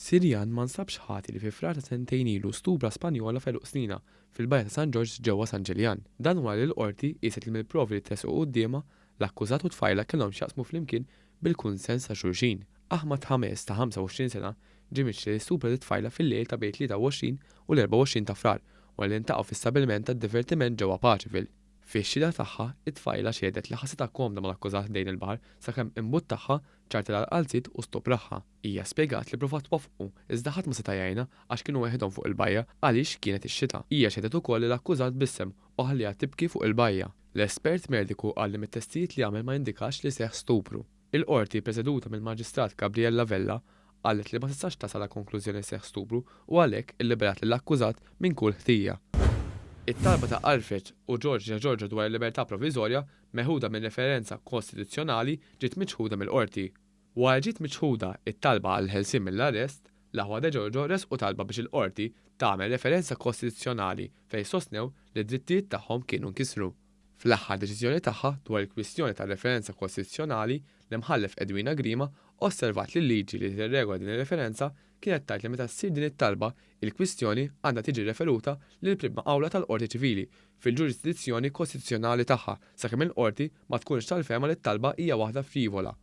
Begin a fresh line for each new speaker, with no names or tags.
Sirjan ma nstabx ħati li fi Frar ta' sentejn ilu stupra Spanjola f'għeluq sninha fil-bajja ta' San Ġorġ ġewwa San Ġiljan. Dan wara li l-Qorti qieset li mill-provi li tressqu quddiemha, l-akkużat u t-tfajla kellhom x'jaqsmu flimkien bil-kunsens ta' xulxin. Ahmad Hames ta' 25 sena ġie mixli li stupra lit-tfajla fil-lejl ta' bejn 23 u l-24 ta' Frar wara li ntaqgħu fi stabbiliment tad-divertiment ġewwa Paceville. Fix-xhieda tagħha, it-tfajla xehdet li ħassitha komda mal-akkużat ħdejn il-baħar sakemm imbuttaha, ċartilha l-qalziet u stupraha. Hija spjegat li pprovat twaffqu iżda ħadd ma seta' jgħinha għax kienu weħidhom fuq il-bajja għaliex kienet ix-xita. Hija xehdet ukoll li l-akkużat tbissem u ħalliha tibki fuq il-bajja. L-espert mediku qal li mit-testijiet li għamel ma jindikax li seħħ stupru. Il-Qorti, preseduta mill-Maġistrat Gabriella Vella, qalet li ma tistax tasal għal konklużjoni li seħħ stupru u għalhekk illiberat lill-akkużat minn kull ħtija. It-talba ta' Alfred u George Degiorgio dwar il-libertà proviżorja, meħuda minn referenza kostituzzjonali, ġiet miċħuda mill-Qorti. Wara li ġiet miċħuda t-talba għall-ħelsien mill-arrest, l-aħwa Degiorgio ressqu talba biex il-Qorti tagħmel referenza kostituzzjonali fejn sostnew li d-drittijiet tagħhom kienu nkisru. Fl-aħħar deċiżjoni tagħha dwar il-kwistjoni tar-referenza kostituzzjonali, l-Imħallef Edwina Grima osservat li l-liġi li tirregola din ir-referenza kienet tgħid li meta ssir din it-talba, il-kwistjoni għandha tiġi referuta lill-Prima Awla tal-Qorti Ċivili fil-ġurisdizzjoni kostituzzjonali tagħha sakemm il-qorti ma tkunx tal-fehma li t-talba hija waħda frivola.